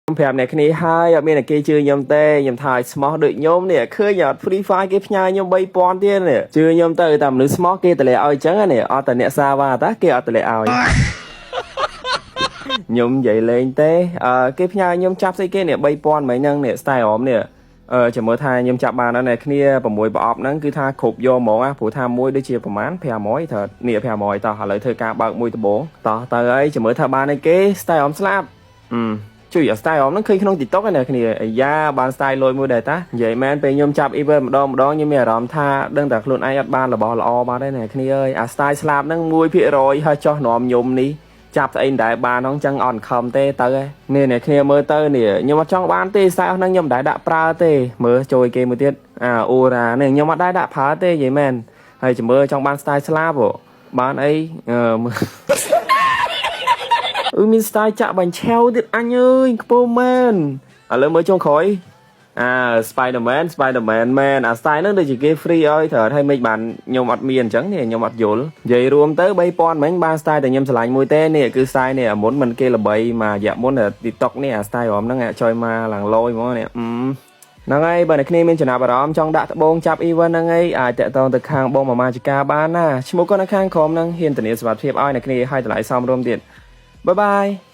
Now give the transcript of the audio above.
ខ្ញុំប្រាប់អ្នកគ្នាហើយអត់មានអ្នកគេជឿខ្ញុំទេខ្ញុំថាឲ្យស្មោះដូចខ្ញុំនេះឃើញអត់ Free Fire គេផ្ញើខ្ញុំ3000ទៀតនេះជឿខ្ញុំទៅតែមនុស្សស្មោះគេតម្លាក់ឲ្យអញ្ចឹងនេះអត់តែអ្នកសាវ៉ាតាគេអត់តម្លាក់ឲ្យខ្ញុំនិយាយលេងទេអឺគេផ្ញើខ្ញុំចាប់ស្អីគេនេះ3000មិញហ្នឹងនេះ style អមនេះអឺចាំមើលថាខ្ញុំចាប់បានអត់អ្នកគ្នា6ប្រអប់ហ្នឹងគឺថាគ្រប់យកហ្មងណាព្រោះថាមួយដូចជាប្រហែល500ត្រូវនេះ500តោះឥឡូវធ្វើការបើកមួយដបងតោះទៅហើយចាំមើលថាបានអីគេ style អមស្លាប់អឺ ជួយអា style អមហ្នឹងឃើញក្នុង TikTok ឯណាគ្នាអាយ៉ាបាន style លយមួយដែរតានិយាយមែនពេលខ្ញុំចាប់ event ម្ដងម្ដងខ្ញុំមានអារម្មណ៍ថាដឹងតែខ្លួនឯងអត់បានរបស់ល្អបាត់ទេណាគ្នាអើយអា style ស្លាប់ហ្នឹង1%ហើយចោះនាំខ្ញុំនេះចាប់ស្អីមិនដែលបានហ្នឹងចឹងអត់ខំទេទៅឯនេះអ្នកគ្នាមើលទៅនេះខ្ញុំអត់ចង់បានទេ style ហ្នឹងខ្ញុំមិនដែលដាក់ប្រើទេមើលជួយគេមួយទៀតអាអូរ៉ានេះខ្ញុំអត់ដែលដាក់ប្រើទេនិយាយមែនហើយចាំមើលចង់បាន style ស្លាប់ហ៎បានអីអឺមើល អឺមាន style ចាក់បាញ់ឆែវទៀតអញអើយខ្ពើមែនឥឡូវមើលចុងក្រោយអា Spider-Man Spider-Man មែនអា style ហ្នឹងដូចជាគេ free ឲ្យត្រូវឲ្យមិនបានខ្ញុំអត់មានអញ្ចឹងនេះខ្ញុំអត់យល់និយាយរួមទៅ3000មិញបាន style តែខ្ញុំឆ្លាញ់មួយទេនេះគឺ style នេះអាមុនមិនគេល្បីមករយៈមុន TikTok នេះអា style រំហ្នឹងចុយមកឡើងលយហ្មងនេះអឺហ្នឹងហើយបើអ្នកគ្នាមានចំណាប់អារម្មណ៍ចង់ដាក់ត្បូងចាប់ event ហ្នឹងឯងអាចតាក់ទងទៅខាងបងម៉ាម៉ាចកាបានណាឈ្មោះគាត់នៅខាងក្រោមហ្នឹងហ៊ានធានាសុវត្ថិភាពឲ្យអ្នកគ្នាឲ្យតម្លៃសមរម្យទៀត bye bye.